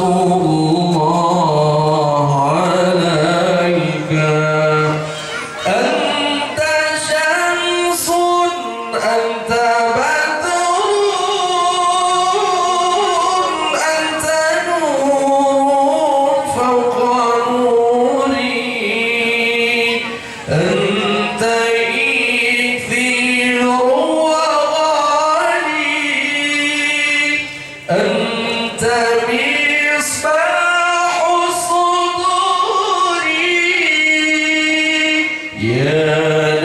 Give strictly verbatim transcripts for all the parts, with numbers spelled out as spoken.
الله عليك. أنت شمس، أنت بدر، أنت نور فوق نوري، أنت إكسير وغالي، أنت مصباح صدوري. يا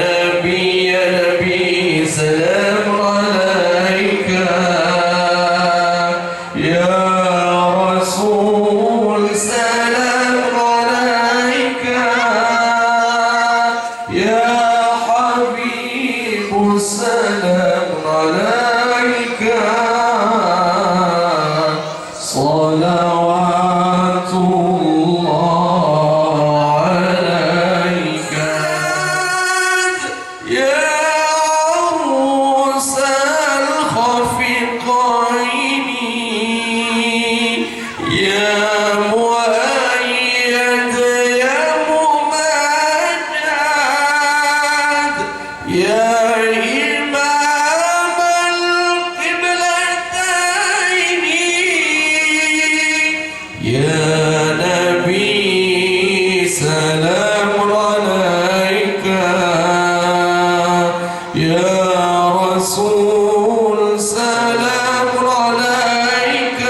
نبي، يا نبي، سلام عليك. يا رسول، سلام عليك. يا حبيب، سلام عليك. صلوات الله عليك. يا عروس الخفقين، يا مؤيد، يا ممجد، يا إمام القبلتين، يا نبي سلام عليك، يا رسول سلام عليك،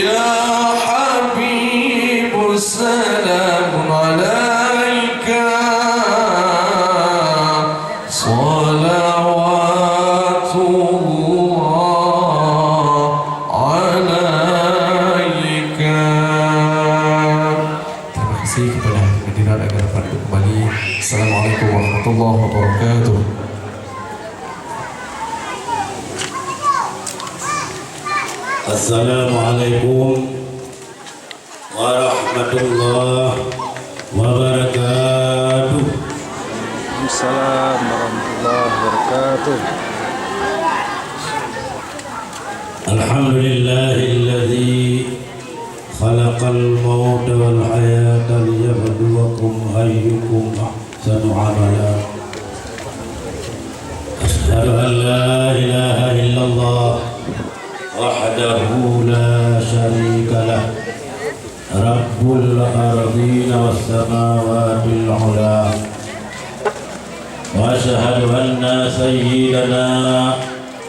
يا حبيب سلام عليك. صلوات الله عليك. Terima kasih kepada hadirat agar dapat kembali. Assalamualaikum warahmatullahi wabarakatuh. Assalamualaikum warahmatullahi wabarakatuh. Waalaikumsalam warahmatullahi wabarakatuh. Alhamdulillahilladzi khalaqal mauta wal hayata liyabluwakum ayyukum ahsanu amala. Asyhadu an la ilaha illallah wahdahu la syarika lah, rabbul ardina was samawatil ula. Wa asyhadu anna sayyidana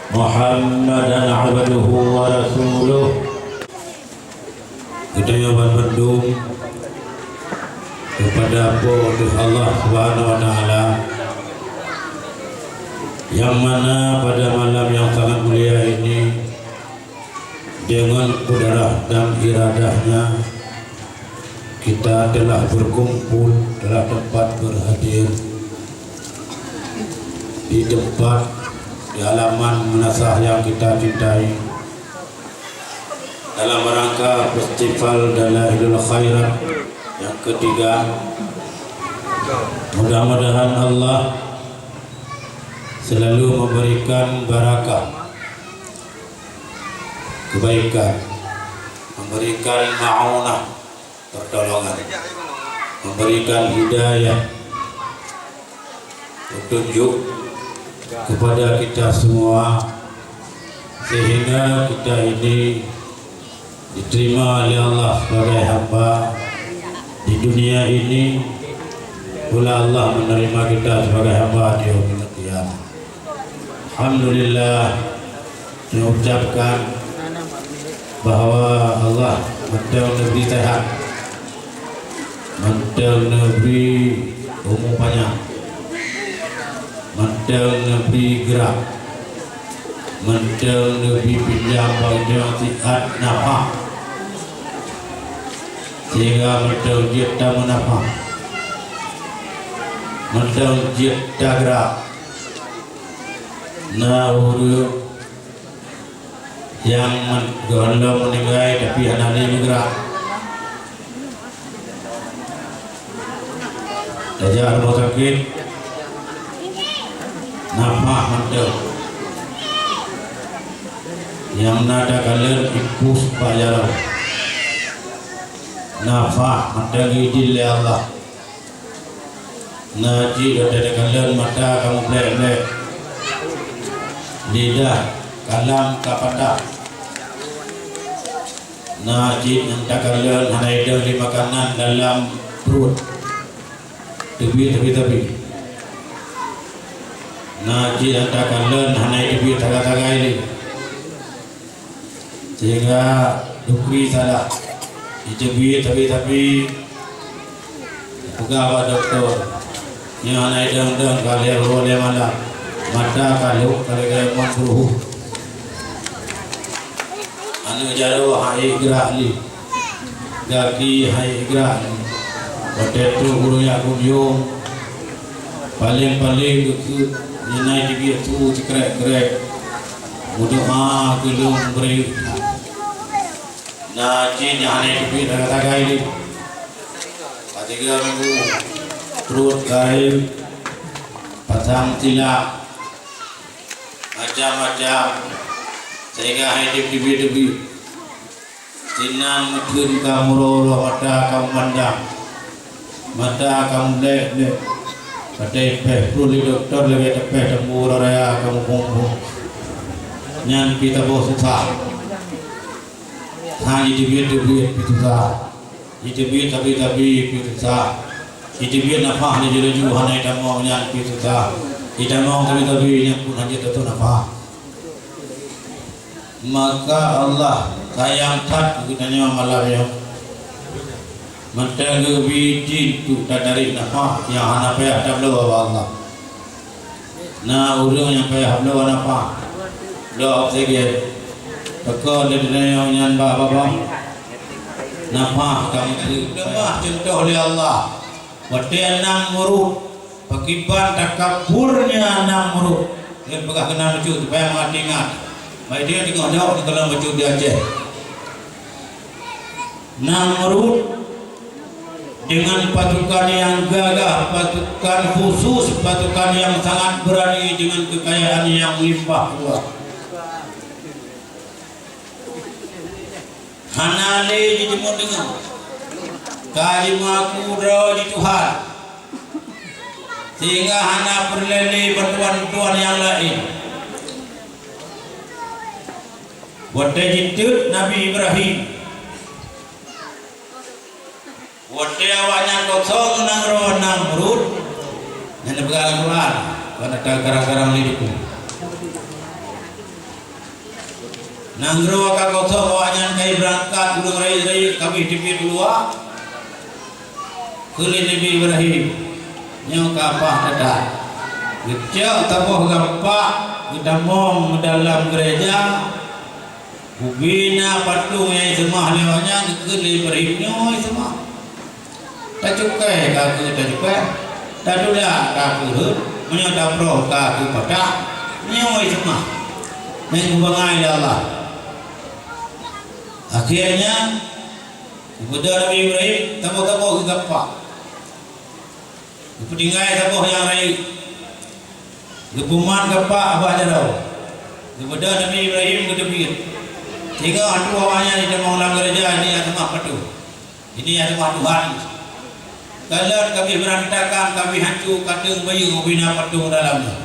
Muhammadan abduhu wa rasuluh. Geutanyoe banmandum keupada Po teu Allah Subhanahu wa Taala, nyang mana pada malam nyang sangat mulia ini, deungon kudrah dan iradah-Nya, kita telah berkumpul, telah tempat berhadir di tempat, di halaman meunasah nyang kita cintai, dalam rangka Festival Dalailul Khairat yang ketiga. Mudah-mudahan Allah selalu memberikan barakah, kebaikan, memberikan maunah, pertolongan, memberikan hidayah, petunjuk kepada kita semua, sehingga kita ini diterima oleh Allah sebagai hamba di dunia ini, pula Allah menerima kita sebagai hamba di yaumil qiyamah. Alhamdulillah, saya ucapkan bahwa Allah mantong neubri sehat, mantong neubri umu panyang, mantong neubri grak, mantong neubri pinjam bak inong sihat nafah, sehingga mantong jeuet tameunafah, mantong jeuet tagrak. Na ureuëng nyang man-, gohlom meuninggai tapi hana lé meugrak. Tajak rumoh sakét, nafah mantong. Nyang na takalon ikus bak jaroe. Nafah mantong geuidhin lé Allah. Na cit watée takalon mata ka mublek-blek. Lidah, kalam ka patah. Na cit nyang takalon hana idong lé makanan dalam pruet. Teubiet tabi-tabi. Na cit nyang takalon hana iteubiet sagai-sagai lé. Sehingga dukri salah. Iteubiet tabi-tabi. Peugah bak dokto. Nyoe hana idong-dong ka lhée uroe lhée malam. Mata ka lhok ka lagée mon peuruhu. Aneuk jaroe hai gerak lé. Gaki hai geura, watée trok ureuëng nyang kunjong, paleng-paleng geukheun, nyan na iteubiet su sikrek-krek, meudoá keu lôn bri. Na cit nyang hana iteubiet sagai-sagai lé. Ka tiga minggu, pruet gael, pasang silap, macam-macam, sehingga hai teubiet-teubiet. Sinan meutheun ka meuroh-roh, mata ka meumandang, mata ka meulek-lek. Watée ipéh pruet lé dokto lagée tapéh tambu uroe raya ka meuphom-phom. Nyan pih saboh susah. Hana jiteubiet-teubiet pih susah. Jiteubiet tabi-tabi pih susah. Jiteubiet nafah laju-laju hana jitamong nyan pih susah. Jitamong tabi-tabi nyan pun hana jiteubiet nafah. Maka Allah sayang that keu geutanyoe malam nyoe. Mantong geubi jih untuk tatarek nafah nyang hana payah tabloe bak Allah. Na ureuëng nyang payah bloe nafah, bloe oksigen. Teuka lé geutanyoe nyan bak babah. Nafah ka meuteuk. Leumah cuntoh lé Allah. Watée Namrud, pakriban takabburnya Namrud. Nyan peugah keunan bacut supaya mangat ingat. Baik dia teungoh jaweueb di dalam bacut di Aceh. Namrud dengan pasukan yang gagah, pasukan khusus, pasukan yang sangat berani dengan kekayaan yang melimpah ruah. Hana lé jiteumé deungoe, ka jimeuaku droe jih Tuhan, sehingga hana peureulée lé bantuan-bantuan nyang laén. Watée jiteuet Nabi Ibrahim, watée awaknyan kosong nanggroe Namrud, nyan neupeugah lam Quran, kon ata karang-karang lé dukun. Nanggroe ka kosong, awaknyan ka beurangkat ureuëng rayeuk-rayeuk ka abéh teubiet u luwa. Kheun lé Nabi Ibrahim, "Nyoe ka paih that-that. Geucok saboh gampak geutamong dalam geureja, ubé na patong nyang jiseumah lé awaknyan." Geukheun lé Ibrahim, "Nyoe jiseumah. Tacukai ka keuh tacukai, tatulak ka keuh rhot, meunyoe taproh ka keuh patah, nyoe jiseumah." Nyang geubangai lé Allah. Akhirnya, geubeudôh Nabi Ibrahim saboh-saboh geugampak. Geupeutinggai saboh nyang rayeuk. Geupeuman gampak bak jaroe. Geubeudôh Nabi Ibrahim geuteubiet. Singoh atu awaknyan jitamong lam geureja, ini nyang seumah patong. Ini nyang seumah Tuhan. Kalon ka abéh beurantakan, ka abéh hanco, ka deueng bayeue ubé na patong dalam nyoe.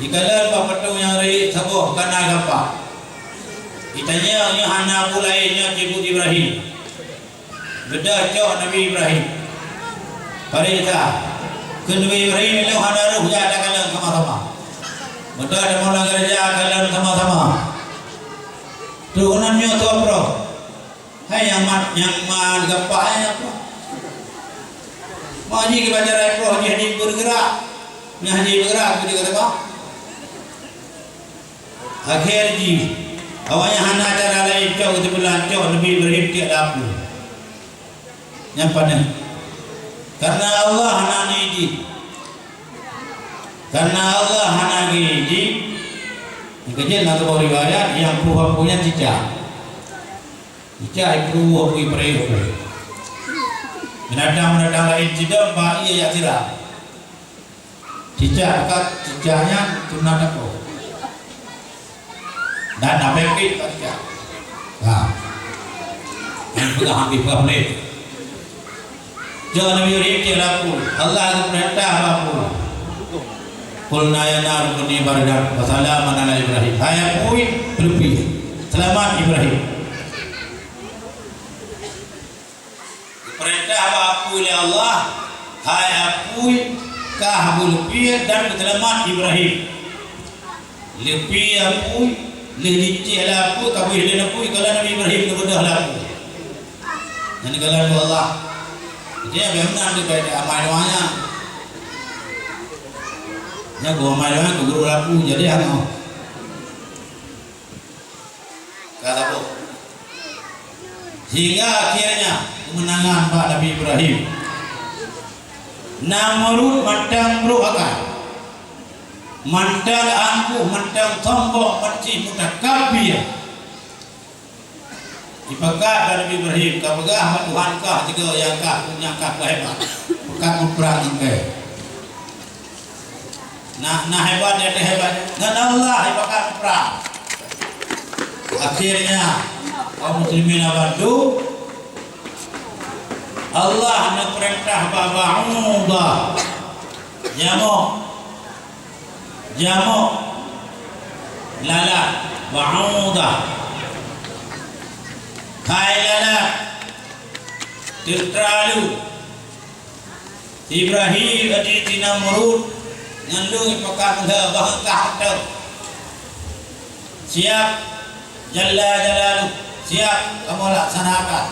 Jikalon bak patong nyang rayeuk saboh ka na gampak. Jitanyong, nyoe hana peue laén, nyoe cit buet Ibrahim. Beudôh cok Nabi Ibrahim. Paréksa. Kheun Nabi Ibrahim, "Ilôn hana rôh, jak takalon sama-sama." Beudôh tamong lam geureja, kalon sama-sama. Trok keunan nyoe soe proh. Hai nyang mat, nyang mat gampak, hai nyang proh. Meunan jih keu cara proh jih hana jipeugeurak. Nyang hana jipeugeurak, beudôh ka teuma. Akhé jih, awaknyan hana cara laén cok geuteupeue, cok Nabi Ibrahim tiek lam apui. Nyan panéh. Karena Allah hana neuidin. Karena Allah hana geuidin, keujeuet na saboh riwayat nyang pruh apui nyan cicak. Cicak ipruh apui, ipreh apui. Binatang-binatang laén sidom bak ié jak siram. Cicak, kat cicak nyan tuna tako. Dan Nabi Ibrahim tak siap. Ha. Yang peugah habéh peugah boleh. Jaweueb Nabi Ibrahim cit lam apui. Allah geupeurintah bak apui. "Qulna ya naru kuni bardan wa salaman ala Ibrahim." Hai apui, beuleupie. Seulamat Ibrahim. Geupeurintah bak apui lé Allah, "Hai apui, kah beuleupie dan beuseulamat Ibrahim." Leupie apui, lheueh jicék lé apui, ka beuh lé apui, kalon Nabi Ibrahim geubeudôh lé apui. Nyan kalon Allah. Jadi, bagaimana anda baca amai doanya? Nyan geuamai doanya, geugurôk lé apui, jadi hana. Ka saboh. Sehingga akhirnya keumeunangan bak Nabi Ibrahim. Namrud mantong brôk akai. Mantong angkuh, mantong sombong, meucih mutakabir. Jipakat bak Nabi Ibrahim, ka peugah bak Tuhan kah, tiga nyang kah, nyang kah peuhebat. Peugah muprang engkai. Nah, nah hebat, dia hebat. Ngon Allah, hebat kan perang. Akhirnya, kaum muslimin awak tu, Allah neupeurintah bak ba'udah. Jamok. Jamok. Lalat. Ba'udah. Hai lalat. Teutralu. Ibrahim, adik si Namrud, ngon lôn pakat lheueh bahengkah mantong. Siap, jalla jalaluh, siap kamoe laksanakan.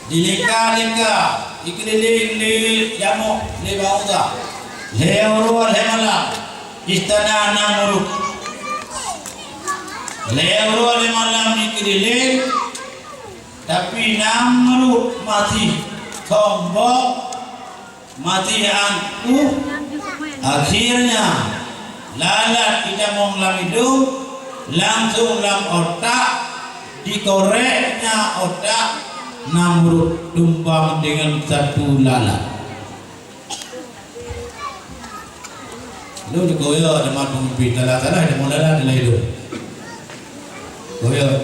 Dilingka-lingka, dikeulileng lé jamok, lé ba'udah. Lhèe uroe lhèe malam, istana Namrud. Lhèe uroe lhèe malam dikeulileng, tapi Namrud masih sombong. Mati angkuh, akhirnya lalat jitamong lam idong, langsung lam otak, dikoreknya otak Namrud tumbang dengan satu lalat. Lôn jigoyok teuma peumimpin, salah-salah teuma lalat dalam idong. Goyok.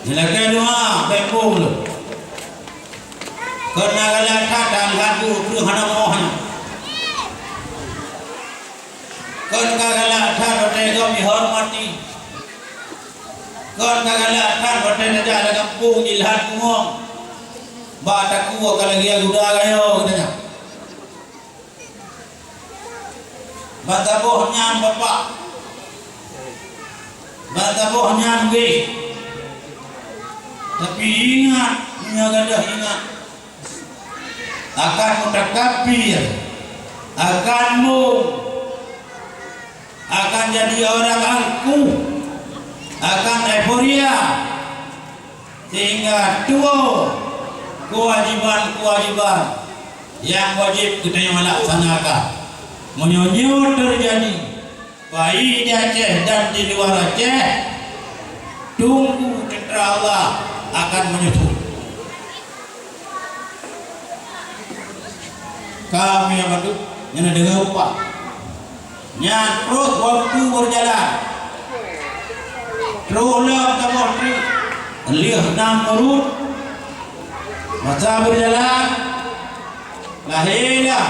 Neulakèe doa, bèk bông lom. Kon na galak that, that lagu kreueh hana moh nyan. Kon ka galak that watèe gob jihormati. Kon ka galak that watèe tajak lam gampông jilhat bungöng. Bak takue ka lagèe guda gayo geutanyoe. Ban saboh nyan bapak, ban saboh nyan gèh. Tapi ingat, meunyoe gadôh ingat, akan mutakabir, akan mum, akan jadi orang angkuh, akan euforia. Sehingga tuwoe keuwajiban-keuwajiban nyang wajéb geutanyoe laksanakan. Meunyoe nyoe teujadi, baik di Aceh dan di luwa Aceh, tunggu teuntara Allah akan menyusul. Kami yang bantu, nyang na deungoe upah. Nyan troh waktu beujalan. Troh lom saboh treuk. Lheueh Namrud. Masa beujalan, lahé lah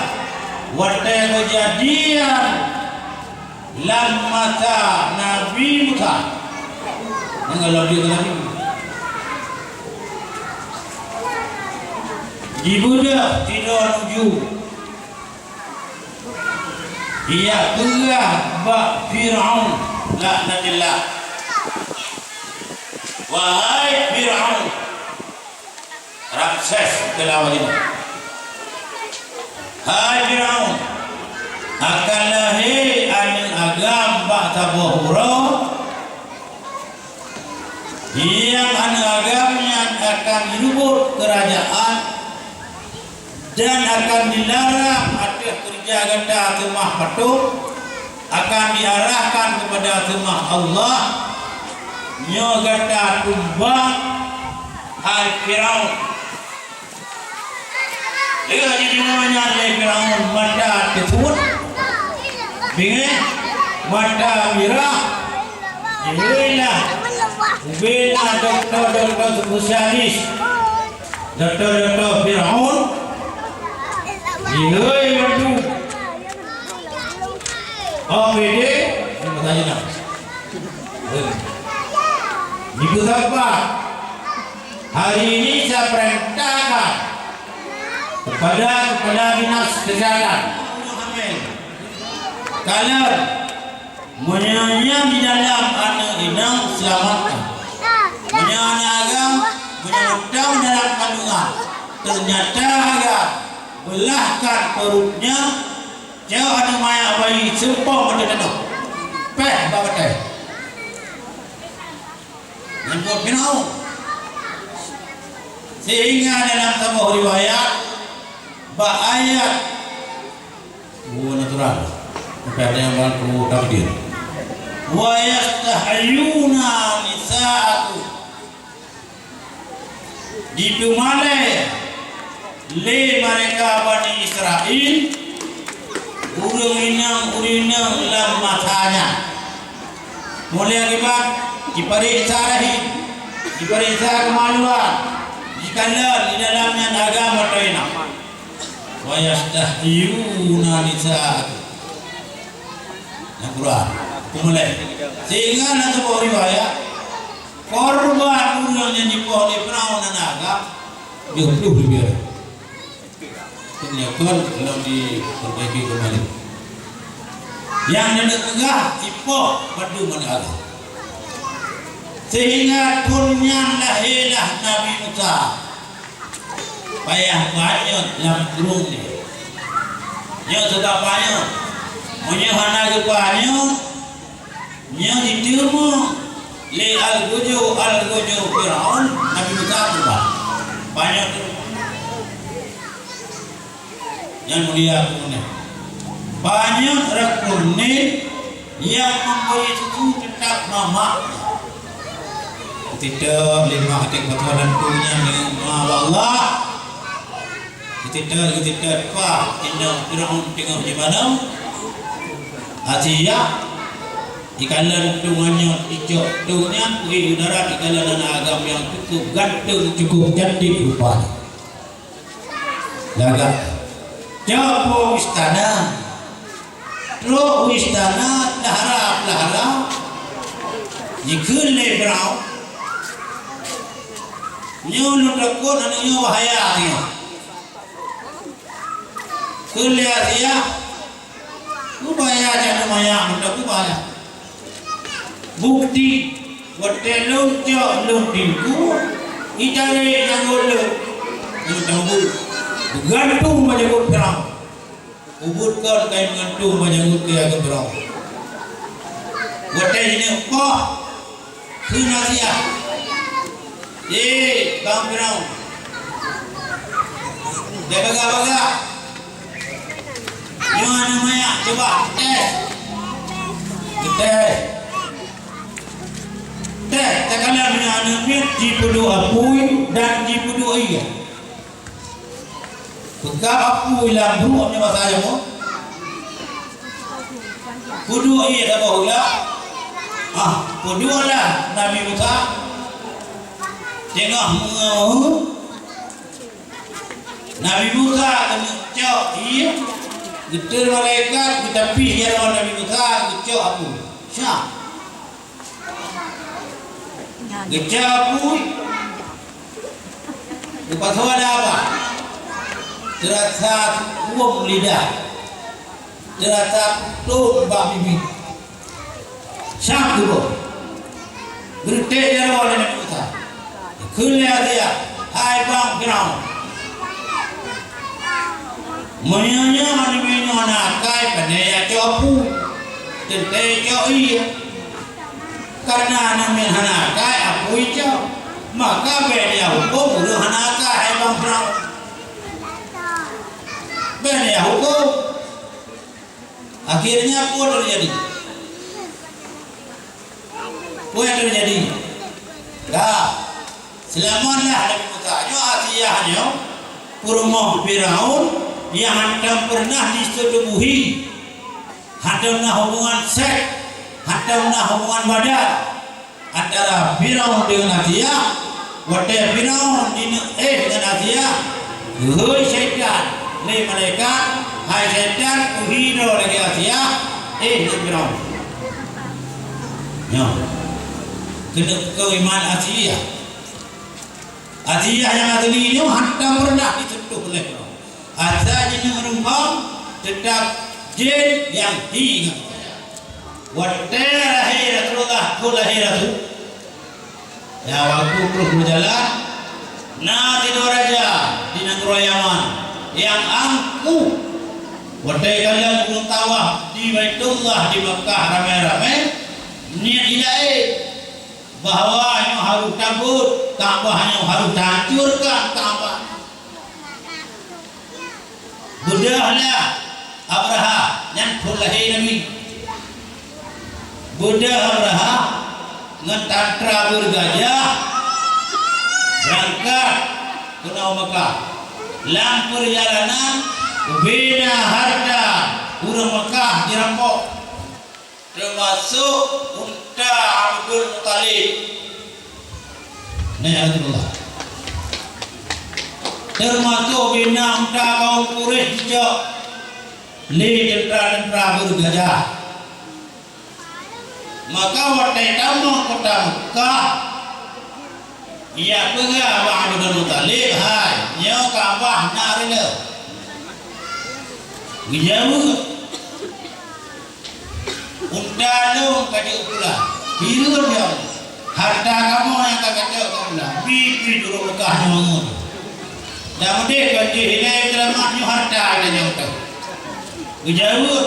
watèe keujadian lam masa Nabi Musa. Nyang lom di Nabi Musa. Jibeudôh sidroe nuju. Ijak peugah bak Firaun, laknatillah. Wahai Firaun, Ramses keulawan nyoe. Hai Firaun, akan lahé aneuk agam bak saboh uroe, nyang aneuk agam nyan akan jireubot keurajeuen dan akan dilarang ateueh keureuja gata seumah patong, akan diarahkan keupada seumah Allah. Nyoe gata tumbang, hai Firaun. Lheueh jideungoe nyan lé Firaun, mata teusuet, bingeh, mata mirah, Ubé na dokto-dokto spesialis, dokto-dokto Firaun, jihôi bandum. O P D, di masa nyoe. Di Pusat Gempa, hari ini saya perintahkan kepada Kepala Dinas Kesehatan, Kalon, meunyoe nyan di dalam aneuk inong, selamatkan. Meunyoe aneuk agam, meunyoe mantong dalam kandungan, ternyata agam beulahkan perutnya, cok aneuk manyak bayi seumpok mata tanoh, péh bak batée. Nyan buet Firaun. Sehingga dalam saboh riwayat, bak ayat, oh, natural. Sampai ada yang bilang, oh, takdir. "Wa yastahyuna nisa'akum." Dipeumalée lé mereka Bani Israel ureuëng inong-ureuëng inong lam masa nyan. Mulai akibat jipareksa rahim, jipareksa keumaluan, jikalon di dalam nyan agam atau inong. "Wa yastahyuna nisa'akum." Nyang Quran. Peumulai. Sehingga na saboh riwayat, korban ureuëng nyang jipoh lé Firaun aneuk agam, dua puluh leubeh. Ternyata lom diperbaiki kembali. Nyang neupeugah jipoh padum aneuk agam. Sehingga thon nyan lahé lah Nabi Musa. Payah panyöt lam krueng nyoe. Nyoe sabab panyöt. Meunyoe hana geupanyöt, nyoe jiteumé lé algojo-algojo Firaun Nabi Musa keubah. Panyöt. Nyang mulia keuneuk. Panyöt rot keuneuk nyang memberi susu tetap mamak. Titeuh lima até ketua dan tu nyan deungon ma Allah. Titeuh, titeuh pa inong Firaun teungoh jibalong. Asia, ikalon tungan nyoe icok tu nyan, kui udara ikalon aneuk agam nyang cukup ganteng, cukup cantik rupanya. Lagak. Nyoe po istana. Trok u istana, peulahara-peulahara jikheun lé Firaun. Nyoe lôn takot aneuk nyoe bahaya nyoe. Kheun lé Asia, kubahaya jak neumaya meunan kubahaya. Bukti, watée lôn cok lôn teungku, itarek nyang ulôn, lôn teumbuk, beugantung bak jagut Firaun. Ubit kon kai meugantung bak jagut keu jagut Firaun. Watée jineuk poh, kheun Asia, "Hei, bang Firaun, bèk bagah-bagah. Nyoe aneuk manyak, cuba tes." Geutés. Tes, takalon meunyoe aneuk miet jipeuduek apui dan jipeuduek ié. Peugah apui lam bruek nyoe basa Jameun. Peuduek ié saboh ulat. Ah, peuduek lah Nabi Musa. Teungoh meungeue. Nabi Musa keuneuk cok ié, geuteupeue malaikat geutapih jaroe Nabi Musa geucok apui. Syah. Geucok apui. Geupasoe lam babah. Teurasa sukuem lidah. Teurasa putôh bak bibi. Syam geuboh. Geureutek jaroe lé Nabi Musa. Kheun lé Asia, "Hai bang Firaun, meunyoe nyoe aneuk miet nyoe hana akai, pane jak cok apui, teuntée cok ié. Kareuna aneuk miet hana akai, apui cok. Maka bèk neujak hukôm ureueng hana akai, hai bang Firaun. Bèk neujak hukôm." Akhirnya, peue teujadi? Peue nyang teujadi? Dah, seulamatlah Nabi Musa. Nyoe Asiah nyoe, peurumoh Firaun nyang hántom peureunah jiseuteubuhi, hántom na hubungan seks, hántom na hubungan badan. Antara Firaun deungon Asiah, watée Firaun jineuk éh ngon Asiah, geuhôi syaitan lé malaikat, "Hai syaitan, kuhi droe lagée Asiah, éh ngon Firaun." Nyoe, keuneuk keu iman Asiah. Asiah nyang asli nyoe hántom peureunah jiseuntuh lé Firaun. Asai jineuk meureumpang, teutab jén nyang hi ngon Asiah. Watée lahé Rasulullah, kon lahé Rasul, ya, watée troh meujalan, na sidroe raja di nanggroe Yaman nyang angkuh. Watée kalon ureuëng tawaf di Baitullah di Makkah ramé-ramé, niet jih laén, bahwa nyoe harôh tabeuet Ka'bah, nyoe harôh tahancurkan Ka'bah. Beudôh lah Abrahah, nyan phon lahé Nabi. Beudôh Abrahah ngon tantra beurgajah beurangkat keunoe Makkah. Lam peurjalanan, ubena hareuta ureuëng Makkah jirampok. Teumasok unta Abdul Muthalib. Nyan Rasulullah. Teumasok bina unta kaum Quraisy jicok lé teuntra-teuntra beurgajah. Maka watée tamong kota Makkah, ya peugah bak Abdul Muthalib, "Hai, nyoe Ka'bah na reuloh." Geujaweueb, "Unta lôn ka jeuet pulang. Hireuen nyoe, hareuta kamoe nyang ka kacok ka pulang. Bi-bi ureuëng Makkah nyoe angeuk. Dan udeb ban jih ilée seulamat nyoe hareuta geutanyoe teuh." Geujaweueb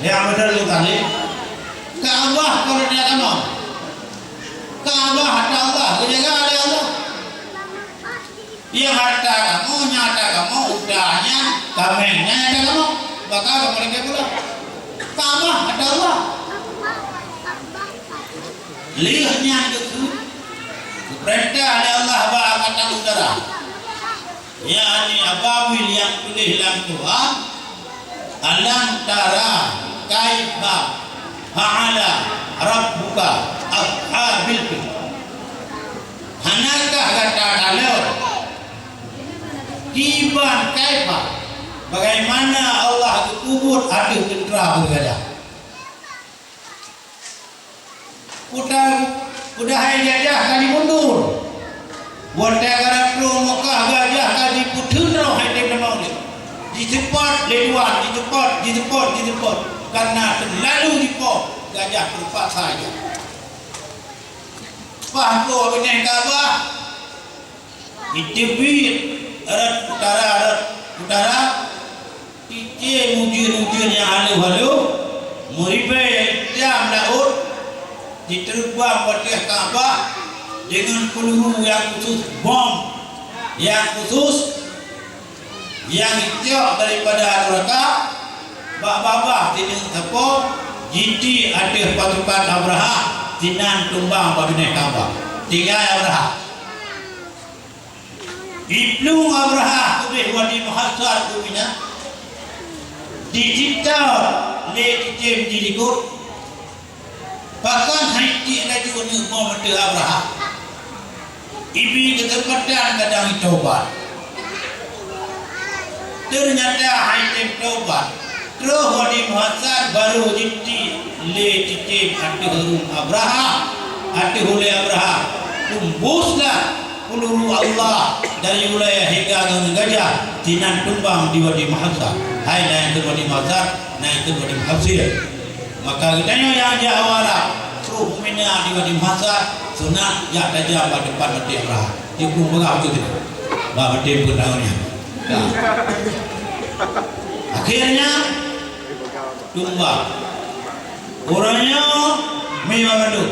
lé Abdul Muthalib, "Ka'bah kon hareuta kamoe. Ka'bah hareuta Allah, geujaga lé Allah." Nyang hareuta kamoe, nyang hareuta kamoe, unta nyan, kaméng nyan nyang hareuta kamoe. Maka kamoe lakée pulang. Ka'bah hareuta Allah. Lheueh nyan geukheun, geupeurintah lé Allah bak angkatan udara, yakni ababil nyang tuléh lam Quran, "Alam tara kaifa fa'ala rabbuka ashabil fil?" Hana kah gata kalon kiban kaifa, bagaimana Allah geupeubuet ateueh teuntra beurgajah? Kuta-, kudahai gajah ka jimundur. Watée ka troh Makkah, gajah ka jipeuteun roh hai tem lamong lé. Jiseupôt lé tuan, jiseupôt, jiseupôt, jiseupôt. Karena teulalu jipoh, gajah teupaksa jak. Paih po binéh Ka'bah, jiteubiet rot utara, rot utara, cicém ujeuen-ujeuen nyang haloh-haloh, meuribée nyang itam laôt, jiteureubang bak ateueh Ka'bah deungon peuluru nyang khusos, bom nyang khusos. Nyang jicok daripada nuraka, bak babah sineuk sapo, jitiek ateueh pasukan Abrahah, sinan tumbang bak binéh Ka'bah. Tinggai Abrahah. Jiplueng Abrahah ubé Wadi Muhassar u Mina, jicitau lé cicém di likot. Pakon han jitiek laju aneuk boh ateueh Abrahah? Ibi keuseumpatan kadang jitaubat. Teunyata han jitem taubat. Troh Wadi Muhassar barô jitiek lé cicém ateueh rhueng Abrahah, ateueh ulée Abrahah. Tumbuslah peuluru Allah dari wilayah Hega ngon gajah, sinan tumbang di Wadi Muhassar. Hai na nyang kheun Wadi Muhassar, na nyang kheun Wadi Muhassir. Maka geutanyoe nyang jak u Arab, troh u Mina di Wadi Muhassar, sunat jak tajam bak teumpat maté Abrahah. Jiplueng peugah beutôi. Bak maté peuet tahun nyan. Nah. Akhirnya, tumbang. Uroe nyoe, meuiman mandum.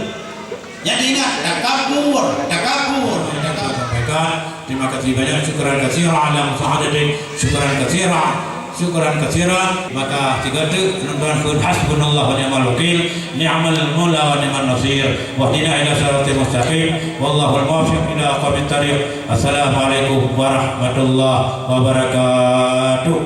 Nyan ingat, takabur, takabur, takabur. Sampaikan, terima kasih banyak. Syukran katsira ala musaadatik. Syukran katsira. Syukran katsira. Maka sigoe teuk, nonton pun hasbunallah wa ni'mal wakil, ni'mal maula wa ni'man nasir. Wahdina ila siratal mustaqim. Wallahul muwaffiq ila aqwamit thariq. Assalamualaikum warahmatullahi wabarakatuh.